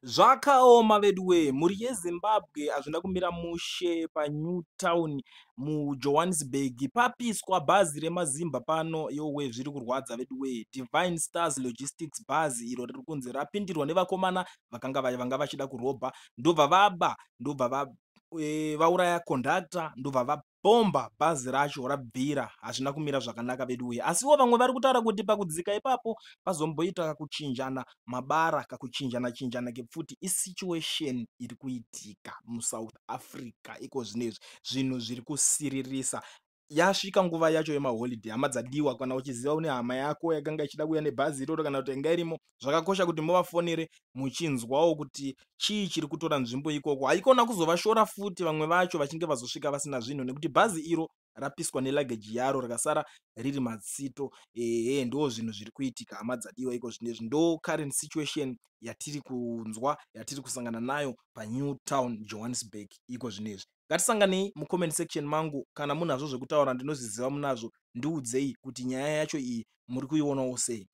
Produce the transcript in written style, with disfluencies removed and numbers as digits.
Zvakaoma veduwee, mhuri yeZimbabwe hazvina kumira mushe paNew Town muJohannesburg. Papiswa bhazi remaZimba pano yowe zviri kurwadza veduwee. Divine Stars Logistics bhazi iro riri kunzi rapindirwa nevakomana vakanga vanga vachida kurobha ndobva vaba ndobva vauraya conductor ndobva vabhomba bhazi racho rabvira. Hazvina kumira zvakanaka veduwee. Asiwo vamwe vari kutaura kuti pakudzika ipapo pazomboita kakuchinjana mabara kakuchinjana chinjana kepfuti. Isituation iri kuitika muSouth Africa iko zvinezvi. Zvinhu zviri kusiririsa. Yasvika nguva yacho yemaholiday hama dzadiwa. Kana uchiziva une hama yako yakanga ichida kuuya nebhazi iroro kana kuti yanga irimo, zvakakosha kuti muvafonere muchinzwawo kuti chii chiri kutora nzvimbo ikoko. Haikona kuzovashora futi vamwe vacho vachinge vazosvika vasina zvinhu nekuti bhazi iro rapiswa neluggage yaro rikasara riri matsito. Ehe, ndo zvinhu zviri kuitika hama dzadiwa iko zvinezvi. Ndo current situation yatiri kunzwa yatiri kusangana nayo paNew Town Johannesburg iko zvinezvi. Ngatisanganei mucomment section mangu kana munazvo zvekutaura, ndinozviziva munazvo. Ndiudzei kuti nyaya yacho iyi muri kuionawo sei.